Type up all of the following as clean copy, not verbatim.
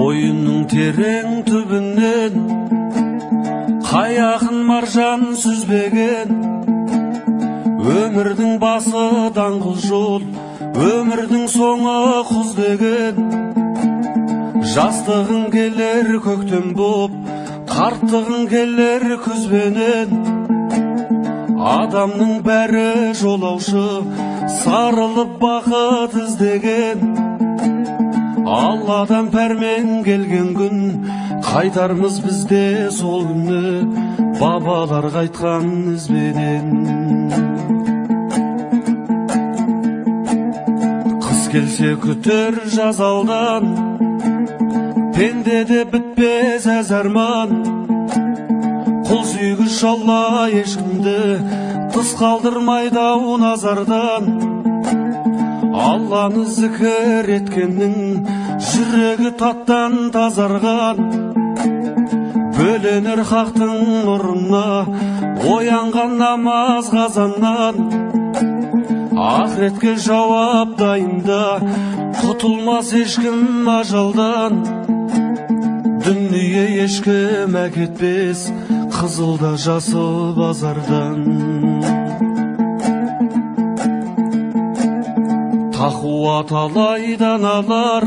Ойынның терең түбінен қай ақын маржан сүзбеген, өмірдің басы даңғыл жол, өмірдің соңы құз деген. Жастығың келер көктем боп, қарттығың келер күзбенен. Адамның бәрі жолаушы, сарылып бақыт іздеген. Алладан пәрмен келген күн, қайтармыз бізде сол күні, бабалар қайтқан ізбенен. Қыс келсе күтер жаз алдан, пендеде бітпес әз арман. Құл сүйгіш Алла ешкімді тыс қалдырмайды ау назардан. Алланы зікір еткеннің жүрегі таттан тазарған. Бөленер хақтың нұрына оянған намаз қазаннан. Ақыретке жауап дайында, құтылмас ешкім ажалдан. Дүние ешкім әкетпес қызылда жасыл базардан. Тақуа талай даналар,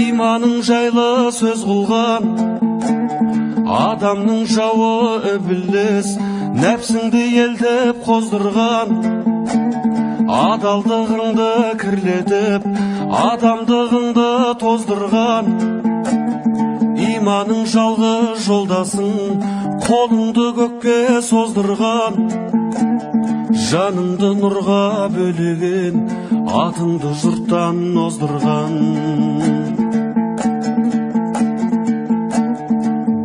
иманың жайлы сөз қылған. Адамның жауы ібіліс, нәпсіңді елтіп қоздырған. Адалдығыңды кірлетіп, адамдығыңды тоздырған. Иманың жалғыз жолдасың, қолыңды көкке создырған. Жаныңды нұрға бөлеген, атыңды жұрттан оздырған.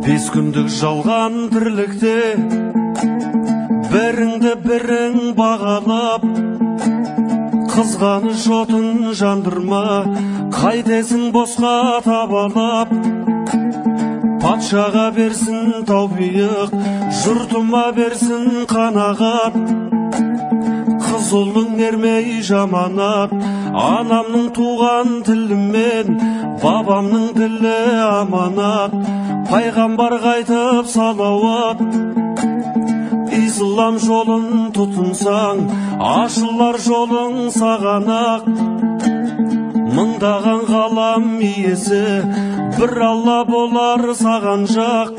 Бес күндік жалған тірлікте біріңді бірің бағалап, қызғаныш отын жандырма, қайтесің босқа табалап. Патшаға берсін таупиық, жұртыма берсін қанағат. Қызылың ермей жаманат, анамның туған тілімен бабамның тілі аманат. Пайғамбар қайтып салауат, ислам жолын тұтынсаң, ашылар жолың саған ақ. Мыңдаған ғалам иесі, бір Алла болар саған жақ.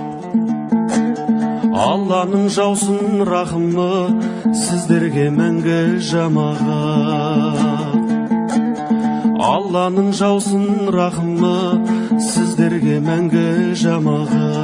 Алланың жаусын рахымы, сіздерге мәңгі жамағат. Алланың жаусын рахымы, сіздерге мәңгі жамағат.